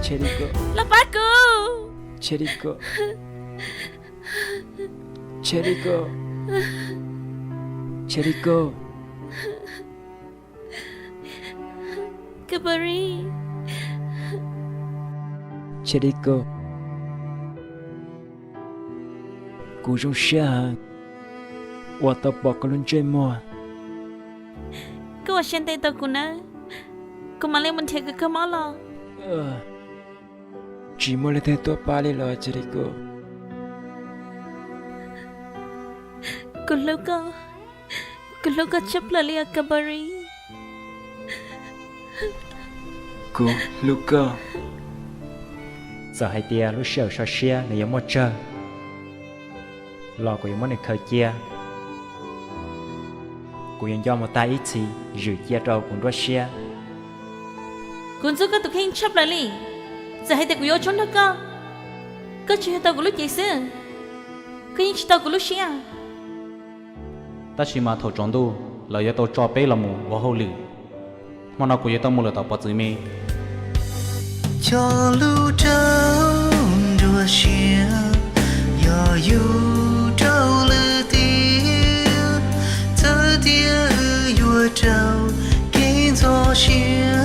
Cherico, los pab kuv. Cherico, Cherico, Cherico, Kab Npa Ri, Cherico, kuv zoo siab heev uas tau pom koj lub ntsej muag. Koj ua siab ntev tau kuv nawb, kuv mam li mus nrhiav kuv kawg mob los. Tsis muaj leej twg tuaj pab li los Cherico. Kuv hlub koj, kuv hlub koj tshaj plaws li os Kab Npa Ri. Kuv hlub koj. Txawm hais tias lub sij hawm so siab nws yuav muaj tsawg los kuv yuav muab nws khaws cia. Kuv yuav nco mus tag ib txhis zwm cia rau kuv nruab siab. Kuv ntxub koj tus kheej tshaj plaws li. Txawm hais tias kuv yuav ua tsaug nrog koj, koj tsuas yog tau kuv lub cev xwb, koj yeej tsis tau kuv lub siab. Tab sis mas thaum tsaus ntuj lawv yuav tau tso peb los mus ua hauj lwm. Hmo no kuv yuav tau mus lawm tom pov txwv me. Cog lub rau nruab siab, yog yus rau lwm tiam, txawm tias wb yuav raug kev ntxhov siab,